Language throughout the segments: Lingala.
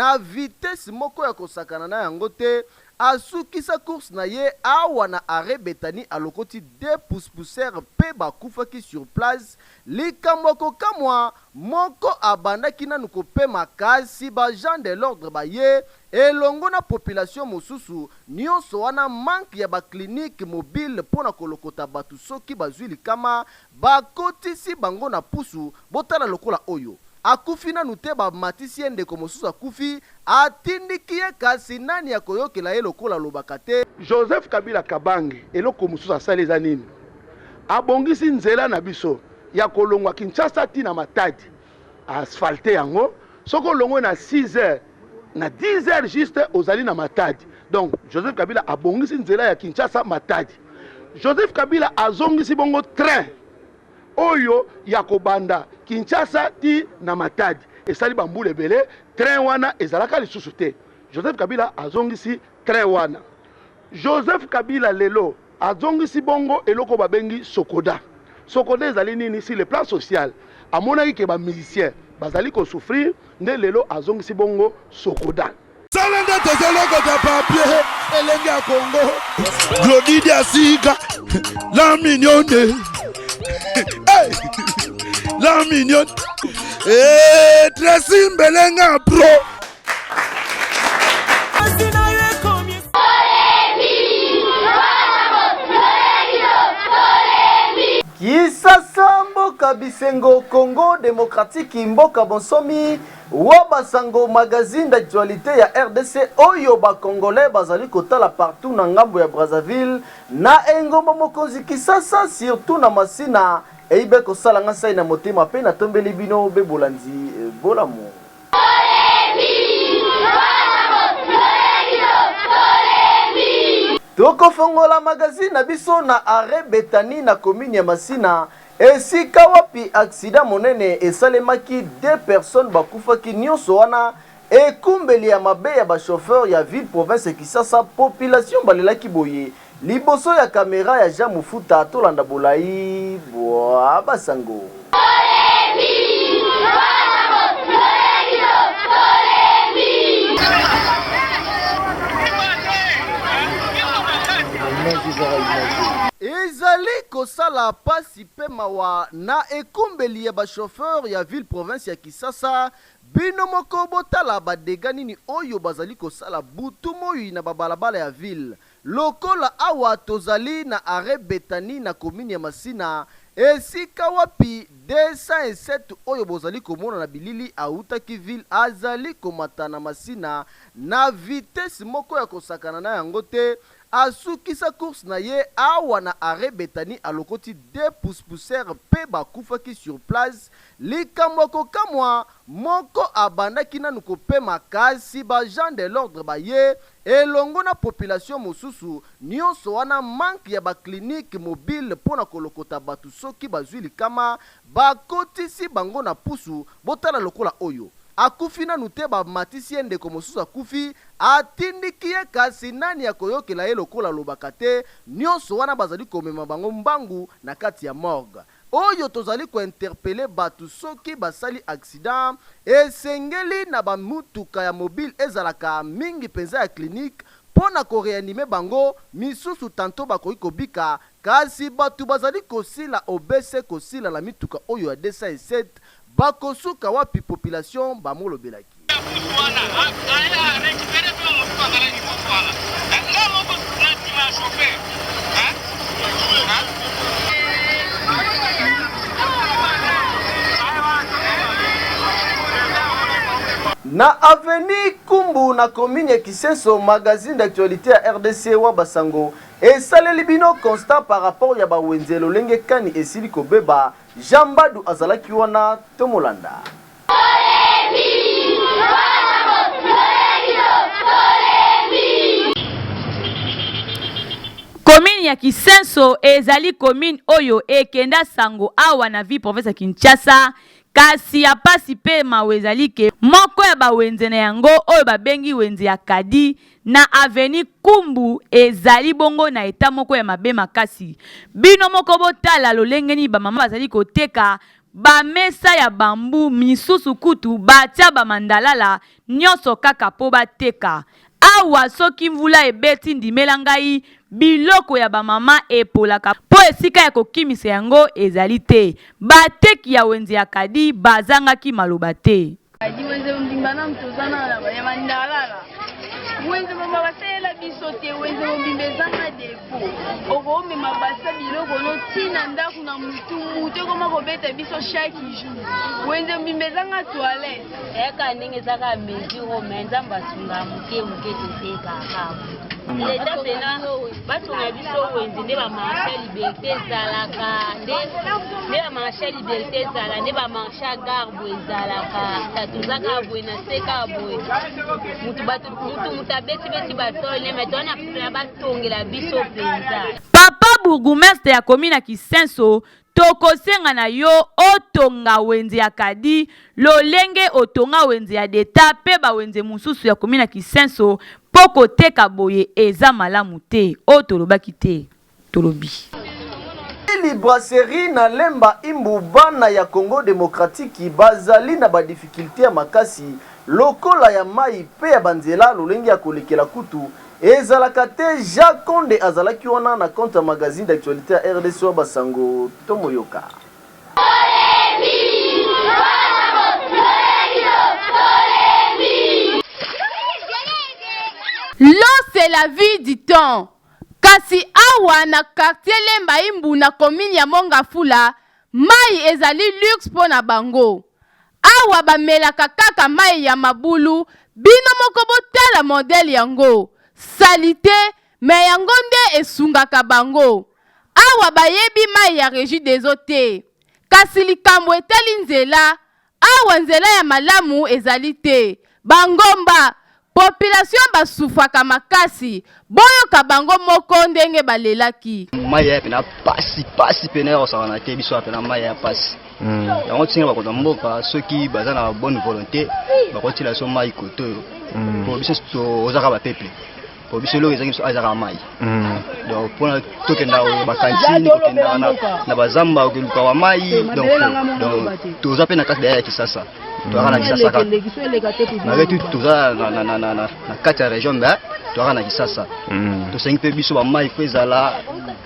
na vitesse moko ya kosakana na yango te, asukisa course na ye awa na arret Bethanie alokoti deux pousse-pousseurs mpe bakufaki sur place, likambo ya kokamwa moko abandaki nanu kopema kasi ba agents de l'ordre baye elongo na population mosusu, nionso wana manque ya ba cliniques mobiles mpo na kolokota batu soki bazui likama, Bakotisi bango na pusu, botala lokola oyo akufi nanu te bamatisi ye ndeko mosusu akufi atindiki ye kasi nani akoyokela ye lokola alobaka te. Joseph Kabila Kabange eloko mosusu asali eza nini? Abongisi nzela na biso ya kolongwa Kinshasa ti na Matadi, a asphalte yango, soki olongwe na 6 heures na 10 heures juste ozali na Matadi. Donc Joseph Kabila abongisi nzela ya Kinshasa Matadi. Joseph Kabila azongisi bongo train oyo ya kobanda Kinshasa ti na Matadi. Esali ba mbula ebele train wana ezalaka lisusu te. Joseph Kabila azongisi train wana. Joseph Kabila lelo azongisi bongo eloko babengi Sokoda. Sokoda ezali nini sur le plan social? Amonaki ke ba musiciens bazali ko souffrir nde lelo azongisi bongo Sokoda. Sala nde tozolokota papier elenge ya Congo. Glody Diasika, la mignonne. Hey! La mignonne. Hey, eh, Tracy Mbelenga pro. Kisasa mboka bisengo Congo demokratiki mboka bonsomi wa basango magazine d'actualité ya RDC oyo ba congolais bazali kotala partout na ngambo ya Brazzaville na engomba mokonzi Kisasa surtout na Masina eyibe kosala nga nsai na motema pe natombeli bino be bolandi bolamu. Tokofongola magazine na biso na arret Bethanie na commune ya Masina esika wapi accident monene esalemaki deux personnes bakufaki nionso wana ekumbeli ya mabe ya ba chauffeurs ya ville province ya Kisasa population balelaki boye liboso ya camera ya Jean Mufuta tolanda bolayi bua ba sango. Ezali kosala pasi pe mawa na ekumbeli ya ba chauffeurs ya ville province ya Kisasa, bino moko botala ba degats nini oyo bazali kosala butu moyi na ba balabala ya ville. Lokola awa tozali na arret Bethanie na commune ya Masina, esika wapi 207 oyo bozali komona na bilili awutaki ville azali komata na Masina na vitesse moko ya kosakana na yango te, asukisa course na ye awa na arret Bethanie alokoti deux pousse-pousseurs pe bakufaki sur place, likambo ya kokamwa moko abandaki nanu kopema kasi ba agents de l'ordre baye elongo na population mosusu, nionso wana manque ya ba cliniques mobiles pona kolokota batu soki bazui likama, bakotisi bango na pusu, botala lokola oyo akufi nanu te bamatisi ye ndeko mosusu akufi atindiki ye kasi nani akoyokela ye lokola alobaka te, nionso wana bazali komema bango mbangu na kati ya morgue. Oyo tozali ko interpeller batu soki basali accident esengeli na ba mutuka ya mobile ezalaka mingi penza ya clinique pona ko reanimer bango, misusu tantot bakoki kobika kasi batu bazali kosila obese kosila na mituka oyo ya 207 bakosuka wapi population bamolobelaki. Na avenue Kumbu na commune ya Kisenso, magazine d'actualite ya rdc wa basango esaleli bino constat par rapport ya ba wenze lolenge kani esili kobeba, Jean Mbadu azalaki wana tomolanda. Commune ya Kisenso ezali commune oyo ekenda sango awa na ville province ya Kinshasa kasi ya pasi pe mawa ezali ke moko ya ba wenze na yango oyo babengi wenze ya Kadi na avenue Kumbu ezali bongo na etat moko ya mabe makasi. Bino moko botala lolenge nini ba mama bazali koteka. Bamesa ya bambu misusu kutu batia ba mandalala nionso kaka po bateka. Awa soki mvula ebeti ndimela ngai biloko ya ba mama epolaka po esika ya kokimisa yango ezali te. Bateki ya wenze ya Kadi bazangaki maloba te. Kadi wenze mobimba nanu toza nanu na ya mandalala wenze mobimba basalela biso te wenze mobimba ezanga depo okomema basa biloko no ntina ndako na mutu mutu ekoma kobeta biso chaque jour wenze mobimba ezanga toilette Eyaka ndenge eza kaka mesure oyo mais Nzambe asunga moke moke totekaka. Leta pena batonga biso wenze nde ba marché ya liberté ezalaka nde nde ba marché ya liberté ezala nde ba marché ya gare boye ezalaka ka toza kaka boye na se kaka boye mutu bato mutu mutu abeti beti batole mais toza na batongela biso mpenza. Papa bourgoumestre ya commune ya Kisenso Tokosenga na yo otonga wenze ya Kadi lolenge otonga wenze ya d'Etat pe ba wenze mosusu ya commune ya Kisenso po koteka boye eza malamu te. Oyo tolobaki te, tolobi. Eli brasserie na Lemba Imbu bana ya Congo demokratiki bazali na ba difficultes ya makasi lokola ya mayi pe ya ba nzela lolenge ya kolekela kutu Ezalaka te Jacques Konde azalaki wana na compte ya magazine d'actualite ya rdc wa ba sango tomoyoka. L'eau c'est la vie du temps kasi awa na quartier Lemba Imbu na commune ya Mont-Ngafula mayi ezali luxe mpo na bango. Awa bamelaka kaka mayi ya mabulu bino moko botala modèle yango salite mais yango nde esungaka bango awa bayebi mayi ya regideso te kasi likambo etali nzela awa nzela ya malamu ezali te ba ngomba population ba souffraka makasi boyoka bango moko ndenge balelaki. Mayi ya pena pasi pasi pena ya kosakana te biso ya pena mayi ya pasi yango tosengi bakonzi ya mboka soki baza na bonne volonté bakotila biso mai kote oyo po biso tozaka bapeuple po biso eloko ezangi biso ezaka mai donc mpona tokenda bakantine kokenda na bazamba kokeluka ba mai donc donc toza mpe na kati daya ya kisasa toyaka na kisasa kaka malgré tout toza na kati ya région mais toyaka na kisasa tosengi mpe biso bamai fo ezala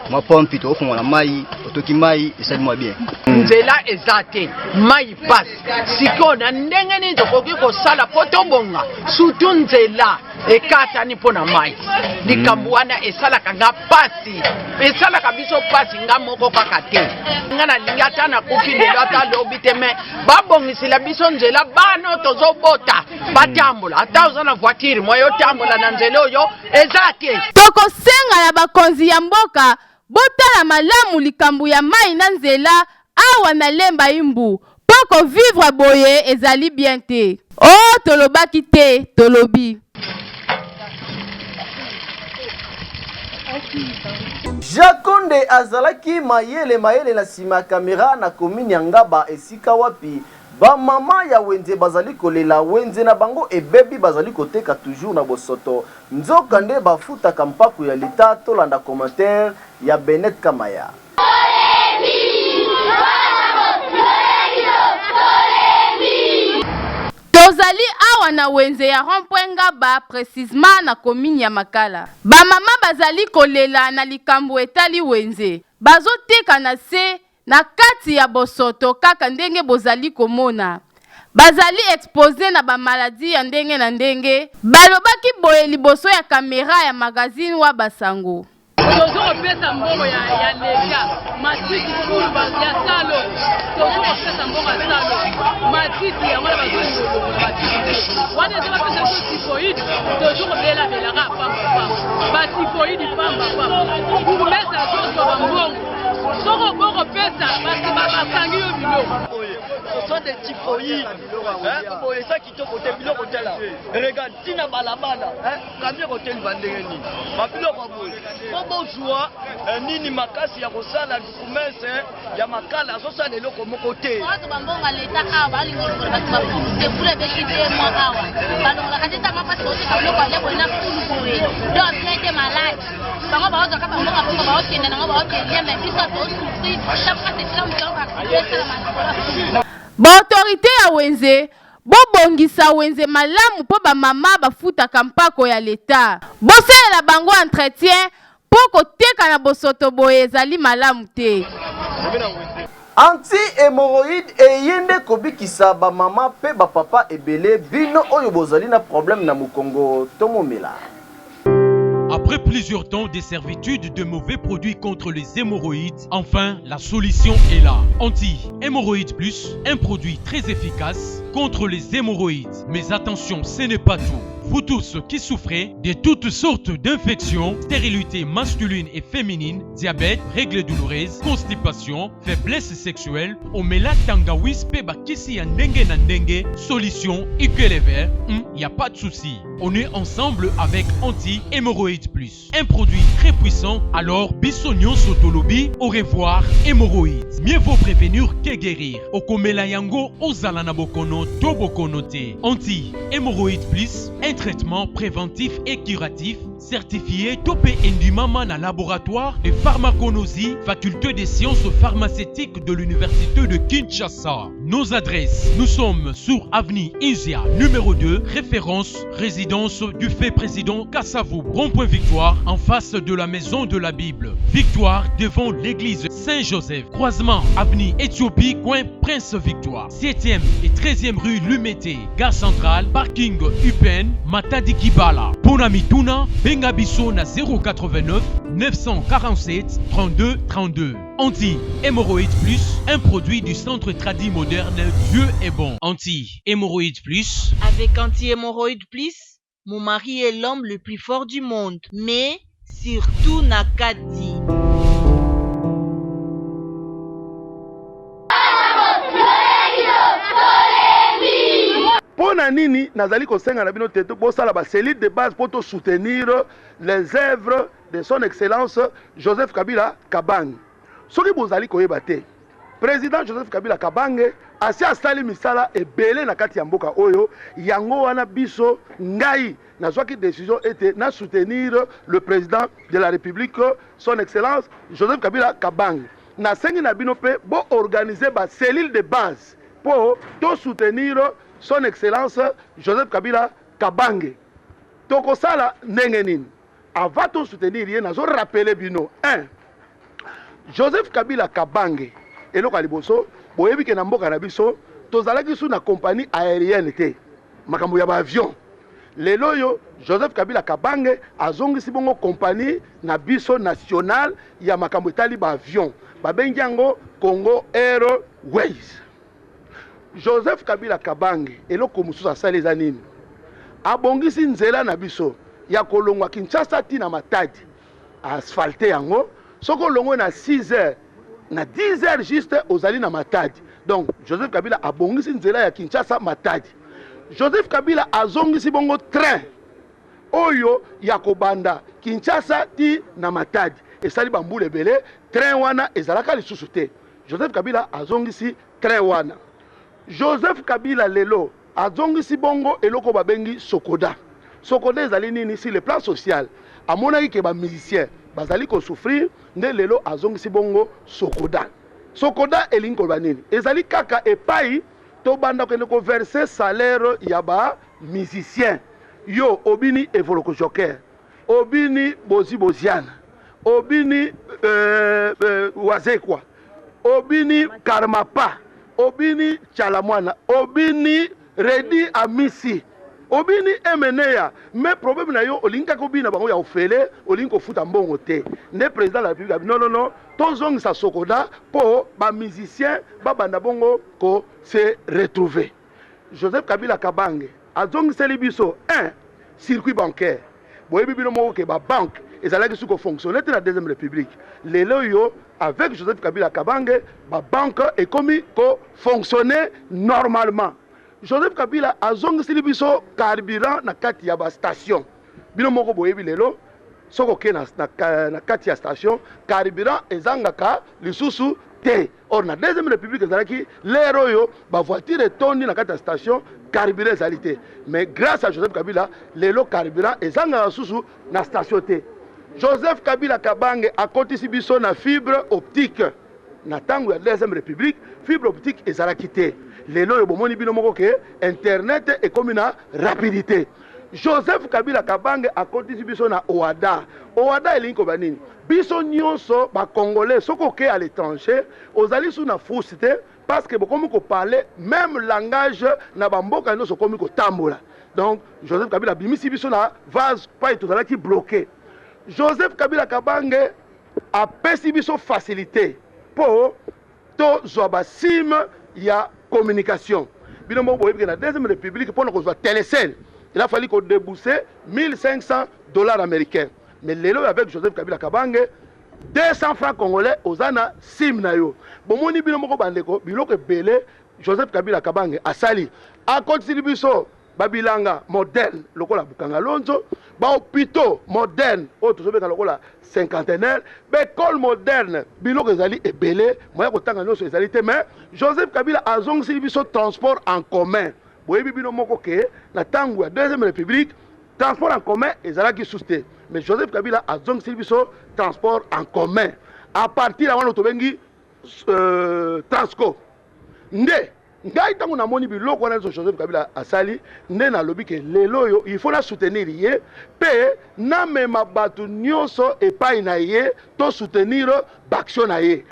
mwa pompe tokofongola mai otoki mai esali mwa bien nzela eza te mai pasi sikoyo na ndenge nini tokoki kosala mpo tobonga surtout nzela ekatani mpo na mai likambo wana esalaka nga pasi esalaka biso pasi nga moko kaka te nga nalingi ata nakufi lelo ata lobi te me babongisela biso nzela bana tozobota batambola ata oza na voiture moye otambola na nzela oyo eza te. Tokosenga na bakonzi ya mboka botala malamu likambo ya mayi na nzela awa na Lemba Imbu po ko vivre boye ezali bien te. Oh tolobaki te tolobi. Jacques Konde azalaki mayele mayele na sima ya camera na commune ya Ngaba esika wapi Ba maman ya wenze bazali kolela wenze na bango ebebi bazali koteka toujours na bosoto nzoka nde ba futaka mpaku ya l'etat tolanda commentaire ya Benet Kamaya. Tozali awa na wenze ya rond point Ngaba precisement na commune ya Makala. Ba mama bazali kolela na likambo etali wenze. Bazoteka na se Na kati ya bosoto kaka ndenge bozali komona. Bazali expose na ba maladies ya ndenge na ndenge, balobaki boye liboso ya camera ya magazine wa basango. Tozo kopesa mbongo ya, ya leta matiti fulu ya salo tozo kopesa mbongo ya salo matiti yango na bazolongolongola matiti te wana eza bapesa biso tifoide tozo kobelabelaka pamba pamba batifoide pamba pamba bourgmestre azozwa bambongo Soko boko pesa basi bakangi yo biloko. boye ce sont des typhoïdes boye eza kitoko te biloko tala regarde ntina balabala camion kotelema ndenge nini babiloko ya boye mpo bozwa eh, nini makasi ya kosala dukumese ya makala azosala eloko moko te bazo bambongo ya leta awa balinga olongola bato bafulu te fulu ebeti te mwa awa balongolaka te ntango mpasi baoteka biloko ya boye na fulu boye donc bien te malade bango baozwaka bambongo bongo baokende nango baokende mais biso tosufri chaque fois c'est moto esalama. Ba autorites ya wenze bobongisa wenze malamu mpo ba mama bafutaka mpako ya l'etat. Bosalela bango entretien mpo koteka na bosoto boye ezali malamu te. Anti-hemorroïde eye nde kobikisa ba mama pe ba papa ebele bino oyo bozali na problème na mokongo tomomela. Après plusieurs temps de servitude de mauvais produits contre les hémorroïdes, enfin la solution est là. Anti-hémorroïdes plus, un produit très efficace contre les hémorroïdes. Mais attention, ce n'est pas tout. Vous tous qui souffrez de toutes sortes d'infections, stérilité masculine et féminine, diabète, règles douloureuses, constipation, faiblesse sexuelle, omela tangawis pe bakisi ya ndenge na ndenge, solution ikeleve, il n'y a pas de souci. On est ensemble avec Anti-Hémorroïde Plus, un produit très puissant. Alors, biso nyonso tolobi, au revoir hémorroïde. Mieux vaut prévenir que guérir. Okomela yango ozala na bokono to bokono te. Anti-Hémorroïde Plus, un traitement préventif et curatif certifié topé endimama na laboratoire de pharmaconosie, faculté des sciences pharmaceutiques de l'université de Kinshasa. Nos adresses, nous sommes sur avenue Isia, numéro 2, référence résidence du fait président Kassavou, rond-point Victoire, en face de la maison de la Bible. Victoire devant l'église Saint-Joseph, croisement avenue Éthiopie, coin Prince Victoire, 7e et 13e rue Lumété, gare centrale, parking UPN, Matadi Kibala. Pona benga biso na 089 947 32 32. Anti-hémorroïde plus, un produit du centre tradi moderne Dieu est bon. Anti-hémorroïde plus. Avec anti-hémorroïde plus, mon mari est l'homme le plus fort du monde, mais surtout Nakati. Mpo na nini nazali kosenga na bino te bosala ba cellules de base mpo to soutenir les œuvres de son excellence Joseph Kabila Kabange? Soki bozali koyeba te, président Joseph Kabila Kabange asi asali misala ebele na kati ya mboka oyo. Yango wana biso, ngai nazwaki décision ete na soutenir le président de la République, son excellence Joseph Kabila Kabange. Nasengi na bino mpe boorganize ba cellule de base mpo to soutenir son excellence Joseph Kabila Kabange. Tokosala ndenge nini avant to soutenir ye? Nazo rappeler bino 1 Joseph Kabila Kabange, eloko ya liboso, boyebi ke na mboka na biso tozalaki su na compagnie aérienne te, makambo ya baavion. Lelo oyo Joseph Kabila Kabange azongisi bongo compagnie na biso nationale ya makambo etali baavion, babengi yango Congo Airways. Joseph Kabila Kabange, eloko mosusu asali eza nini? Abongisi nzela na biso ya kolongwa Kinshasa ti na Matadi, asphalte yango. Soki olongwe na 6 heures, na 10 heures juste ozali na Matadi. Donc Joseph Kabila abongisi nzela ya Kinshasa Matadi. Joseph Kabila azongisi bongo train oyo ya kobanda Kinshasa ti na Matadi. Esali bambula ebele train wana ezalaka lisusu te. Joseph Kabila azongisi train wana. Joseph Kabila lelo azongisi bongo eloko babengi Sokoda. Sokoda ezali nini? Sur le plan social, amonaki ke bamusicien bazali kosouffrir, nde lelo azongisi bongo Sokoda. Sokoda elingi koloba nini? Ezali kaka epai tobanda kokende koverse salaire ya bamusicien. Yo obini Evoloko Joker, obini Bozi Boziana, obini Wazekwa, obini Karmapa, obini Chalamwana, obini Redi Amisi, obini Emeneya. Mais problème na yo, olingi kaka obina bango ya ofele, olingi kofuta mbongo te. Nde président de la République abi non, non, non, tozongisa Sokoda mpo bamusicien babanda bongo ko se retrouver. Joseph Kabila Kabange azongiseli biso un circuit bancaire. Boyebi bino moko ke babanke ezalaki su kofonctionne te na deuxième république. Lelo oyo avec Joseph Kabila Kabange, babanke ekomi kofonctionne normalement. Joseph Kabila azongiseli biso carburant na kati ya bastation. Bino moko boyebi lelo soki okei na kati ya station, carburant ezangaka lisusu te. Or na deuxième république ezalaki lere oyo bavoiture etondi na kati ya station, carburant ezali te. Mais grâce à Joseph Kabila, lelo carburant ezangaka susu na station te. Joseph Kabila Kabange akotisi biso na fibre optique. Na ntango ya deuxième république, fibre optique ezalaki te. Lelo oyo bomoni bino moko ke internet ekomi na rapidité. Joseph Kabila Kabange akotisi biso na OHADA. OHADA elingi koloba nini? Biso nyonso bacongolais, soki okei à l'étranger, ozali su na frousse te, parce que bokomi koparle même langage na bamboka nyonso okomi kotambola. Donc Joseph Kabila abimisi biso na vase pai tozalaki bloqué. Joseph Kabila Kabange apesi biso facilité mpo tozwa basim ya communication. Bino moko boyebi ke na deuxième république, mpona kozwa Telecel, il a fallu kodébourser 1500 $ américains. Mais lelo avec Joseph Kabila Kabange, 200 francs congolais, oza na sim na yo. Bomoni bino moko bandeko, biloko ebele Joseph Kabila Kabange asali. Akotisili biso babilanga moderne lokola Bukanga Lonzo, bahôpitaux moderne oyo tozobenga lokola Cinquantenaire, baekole moderne. Biloko ezali ebele, moya kotanga nyonso ezali te. Mais Joseph Kabila azongisili biso transport en commun. Boyebi bino moko ke na ntango ya deuxième république, transport en commun ezalaki susu te. Mais Joseph Kabila azongisili biso transport en commun à partir ya wana tobengi Transco. Nde ngai ntango namoni biloko wana nyonso Joseph Kabila asali, nde nalobi ke lelo oyo il faut na soutenir ye mpe namema bato nyonso epai na ye, to soutenir baaction na ye.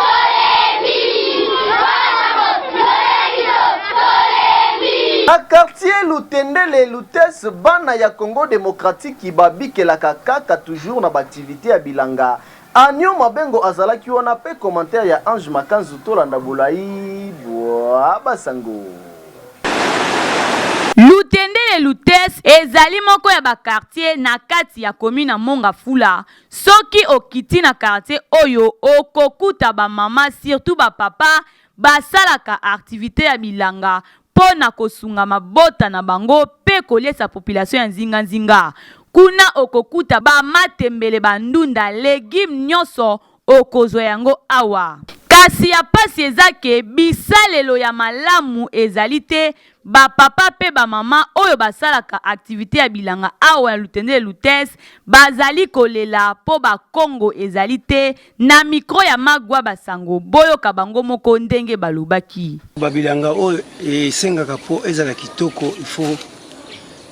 Na quartier Lutendele Lutese, bana ya Congo démocratique babikelaka kaka toujours na baactivité ya bilanga. Anio Mabengo azalaki wana mpe commentaire ya Ange Makanzu. Tolanda bolai bwa basango. Lutendele Lutese ezali moko ya bakartier na kati ya commune ya Mont-Ngafula. Soki okiti na quartier oyo, okokuta bamama surtout bapapa basalaka activité ya bilanga mpo na kosunga mabota na bango mpe koliesa population ya nzinganzinga. Kuna okokuta bamatembele, bandunda, légume nyonso okozwa yango awa. Kasi ya pasi eza ke bisalelo ya malamu ezali te. Bapapa mpe bamama oyo basalaka activité ya bilanga awa ya Lutendele Lutese bazali kolela mpo bakongo ezali te. Na micro ya Magwa Basango, boyoka bango moko ndenge balobaki. Babilanga oyo esengaka mpo ezala kitoko, il faut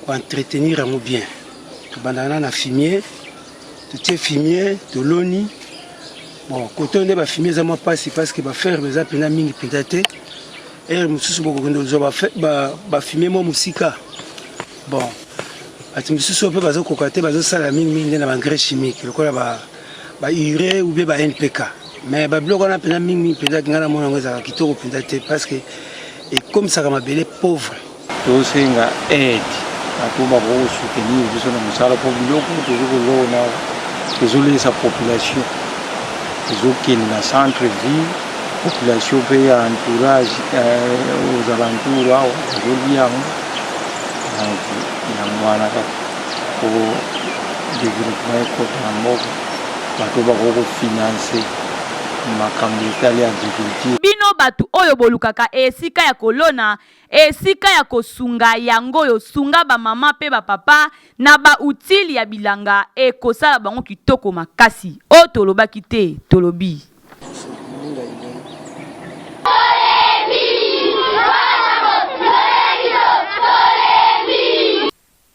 koentretenir yango bien. Tobandaka na fumier, totie fumier, toloni. Bon, kote nde bafumier eza mwa mpasi parce que baferme eza mpenza mingi mpenza te. Ere mosusu bokokende kozwa bafumier mwa mosika. Bon, bato mosusu oyo mpe bazokoka te, bazosala mingimingi nde na baengrais chimique lokola baurée ou bien ba NPK. Mais babiloko wana mpenza mingimingi mpenza, ngai namona yango ezalaka kitoko mpenza te parce que ekomisaka mabele pauvre. Tosenga aide, bato bakoki kosoutenir biso na mosala, mpo biloko tozo kolona ezolesa population, ezokende na centre ville, population mpe ya entourage, aux alentours awa bazolia yango. Donc yango wana kaka po développement ekota na mboka, bato bakoki kofinancer makambo etali agriculture. Bino bato oyo bolukaka esika ya kolona, esika ya kosunga yango oyo, sunga bamama mpe bapapa na bautile ya bilanga, ekosala bango kitoko makasi. Oyo tolobaki te, tolobi.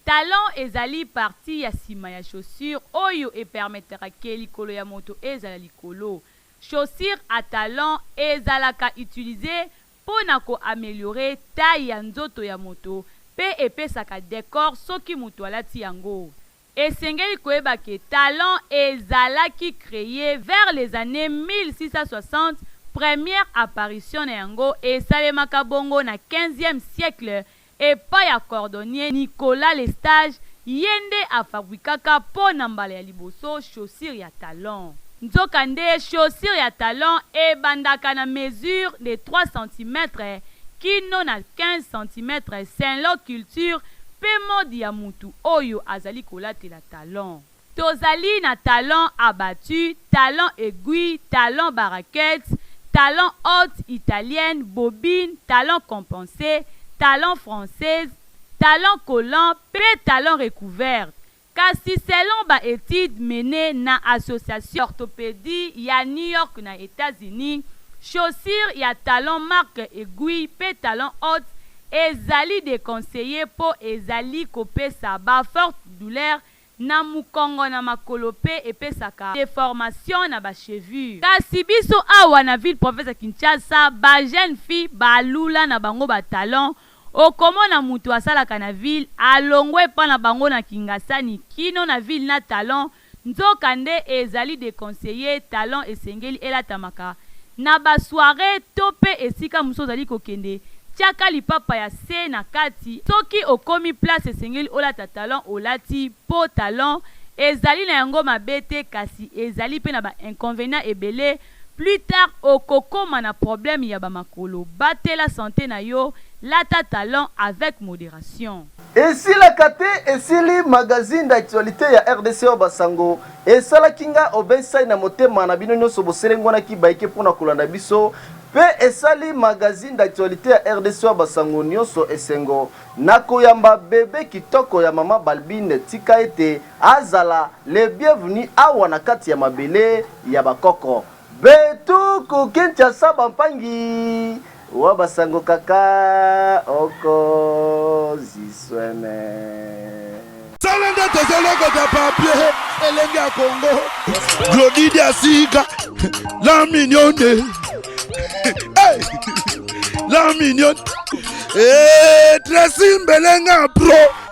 Talon ezali partie ya nsima ya chaussure oyo epermetaka ke likolo ya moto ezala likolo. Chaussure à talon ezalaka utiliser mpo na koaméliorer taille ya nzoto ya moto mpe epesaka décor soki moto alati yango. Esengeli koyeba ke talon ezalaki créé vers les années 1660. Première apparition na yango esalemaka bongo na 15e siècle epai ya cordonnier Nicolas Lestage. Ye nde a fabrikaka po na mbala ya liboso chaussure ya talon. Nzoka nde chaussure ya talon ebandaka na mesure de 3 centimètres kino na 15 centimètres selon culture pe mode ya mutu oyo azali kolatela talon. Tozali na talon abattu, talon aiguille, talon baraquette, talon haute italienne, bobine, talon compense, talon française, talon collant pe talon recouvert. Kasi selon ba etudes menees na Association d'orthopedie ya New York na Etats-Unis, chaussure ya talon marque aiguille pe talon haute ezali deconseiller po ezali kopesa ba fortes douleurs na mukongo na makolo pe epesaka deformation na ba chevures. Kasi biso awa na ville province ya Kinshasa ba jeunes filles balula na bango ba talons, okomona mutu asalaka na ville alongwa epa na bango na Kingasani kino na ville na talon, nzoka nde ezali deconseiller, talon esengeli elatamaka na ba soiree to pe esika mosusu ozali kokende, tiaka lipapa ya se na kati, soki okomi place esengeli olata talon olati po talon ezali na yango mabe te kasi ezali pe na ba inconvenients ebele, plus tard okokoma na problème ya ba makolo, batela sante na yo, lata talon avec moderation. Esilaka te esili magazine d'actualite ya rdc oyo ba sango esalaki nga obensai na motema na bino nionso boselengwanaki baike pona kolanda biso pe esali magazine d'actualite ya rdc oyo ba sango nionso esengo na koyamba bebe kitoko ya mama Balbine tika ete azala le bienvenu awa na kati ya mabele ya ba koko Betuku Kinshasa ba mpangi wa ba sango kaka oko ziswene. Sala nde tozolokota papier elenge ya Congo Glody Diasika la mignonne hey! la mignonne hey, Tracy Mbelenga pro.